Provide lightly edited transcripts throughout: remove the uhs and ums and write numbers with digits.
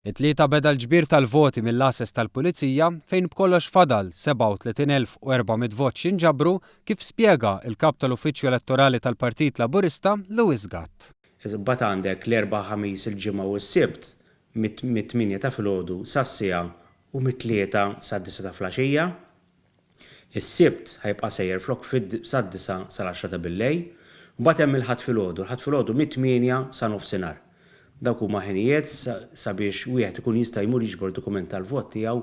It-Tlieta beda l-ġbir tal-voti mill-għases tal-Pulizija fejn b'kollox fadal 37,400 vot x'jinġabru kif spjega il-Kap tal-Uffiċċju Elettorali tal-Partit Laburista Louis Gatt. Imbagħad għandek l-Erbgħa, Ħamis, il-Ġimgħa u s-Sibt mit-tmienja ta' filgħodu sas-siegħa u mit-tlieta sad-disgħa ta' flaxija. Is-Sibt ħa jibqa' sejjer flok sad-disgħa sal-għaxra ta' billejl. Mbagħad hemm il-Ħadd filgħodu, il-Ħadd filgħodu mit-tmienja sa nofsinhar. Dawk huma ħinijiet sabiex wieħed ikun jista' jmur jiġbor dokument tal-vot tiegħu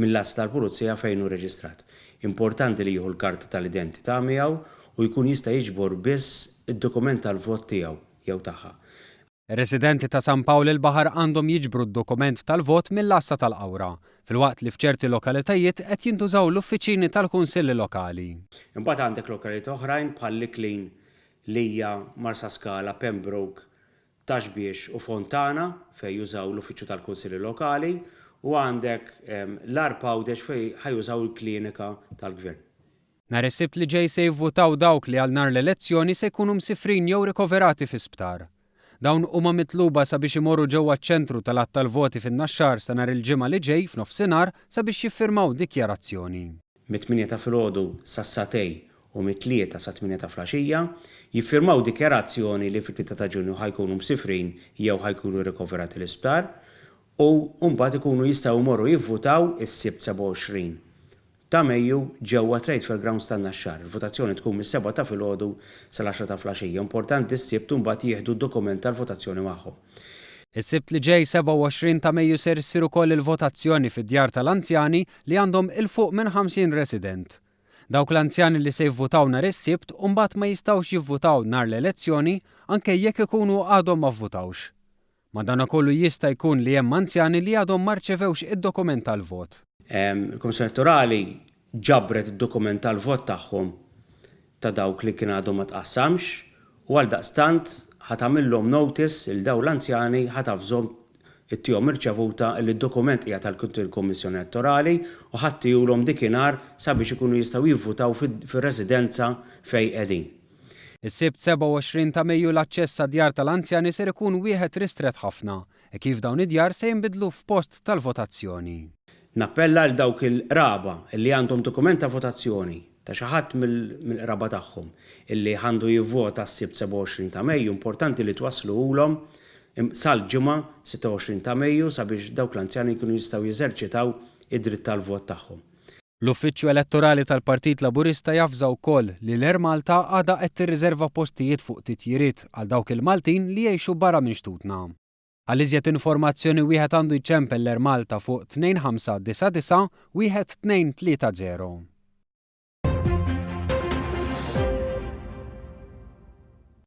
mill-għassa tal-pulizija fejn hu reġistrat. Importanti li jieħu l-karta tal-identità miegħu u jkun jista' jiġbor biss id-dokument tal-vot tiegħu jew tagħha. Ir-residenti ta' San Pawl il-Baħar għandhom jiġbru d-dokument tal-vot mill-għassa tal-Qawra, filwaqt li f'ċerti lokalitajiet qed jintużaw l-uffiċini tal-kunsilli lokali. Imbagħad għandek lokalitajiet oħrajn bħal L-Iklin, Lija, Marsaskala, Pembroke, Ta' Xbiex u Fontana fejn jużaw l-uffiċċju tal-kunsilli lokali u għandek l-Għarb Għawdex fejn ħa jużaw il-klinika tal-Gvern. Nhar is-Sibt li ġej se jivvutaw dawk li għal nhar l-elezzjoni se jkunu msifrin jew rikoverati fi sptar. Dawn huma mitluba sabiex imorru ġewwa ċ-ċentru tal-għadd tal-voti fin-Naxxar sa nhar il-Ġimgħa li ġej f'nofsinhar sabiex jiffirmaw dikjarazzjoni. Mit-tmienja ta' filgħodu sas-sagħtej u mit-tlieta sat-tmienja ta' flaxija, jiffirmaw dikjarazzjoni li fit-tlieta ta' Ġunju ħa jkunu msifrin jew ħa jkunu rikoverati l-isptar u mbagħad ikunu jistgħu jmorru jivvutaw is-Sibt 27 ta' Mejju ġewwa Trade Fair Grounds tan-Naxxar. Il-votazzjoni tkun mis-sebgħa ta' filgħodu sal-għaxra ta' flaxija. Importanti s-Sibt u mbagħad jieħdu d-dokument tal-votazzjoni magħhom. Is-Sibt li ġej 27 ta' Mejju ser issir ukoll il-votazzjoni fid-djar tal-anzjani li għandhom 'il fuq minn 50 resident. Dawk l-anzjani li se jivvutaw nhar is-Sibt u mbagħad ma jistgħux jivvutaw nhar l-elezzjoni anke jekk ikunu għadhom ma vvutawx. Madanakollu jista' jkun li hemm anzjani li għadhom ma rċevewx id-dokument tal-vot. Il-Kummissjoni Elettorali ġabret id-dokument tal-vot tagħhom ta' dawk li kien għadu ma tqassamx u għaldaqstant ħa tagħmillhom notice lil dawn l-anzjani ħa tavżhom ittihom irċevuta li d-dokument qiegħed għal il-Kummissjoni Elettorali u ħa ttihulhom dikinhar sabiex ikunu jistgħu jivvutaw fir-residenza fejn qegħdin. Is-Sibt 27 ta' Mejju l-aċċess għad-djar tal-anzjani ser ikun wieħed ristrett ħafna, hekk kif dawn id-djar se jinbidlu f'post tal-votazzjoni. Nappella għal dawk il-qraba li għandhom dokument ta' votazzjoni ta' xi ħadd mill-qraba tagħhom illi għandu jivvota s-Sibt 27 ta' Mejju, importanti li twassluhulhom sal-Ġimgħa 26 ta' Mejju sabiex dawk l-anzjani jkunu jistgħu jeżerċitaw id-dritt tal-vot tagħhom. L-Uffiċċju Elettorali tal-Partit Laburista javża wkoll li l-Air Malta għadha qed tirriżerva postijiet fuq titjiriet għal dawk il-Maltin li jgħixu barra minn xtutna. Għal iżjed informazzjoni wieħed għandu jċempel l-Air Malta fuq 2599 1230.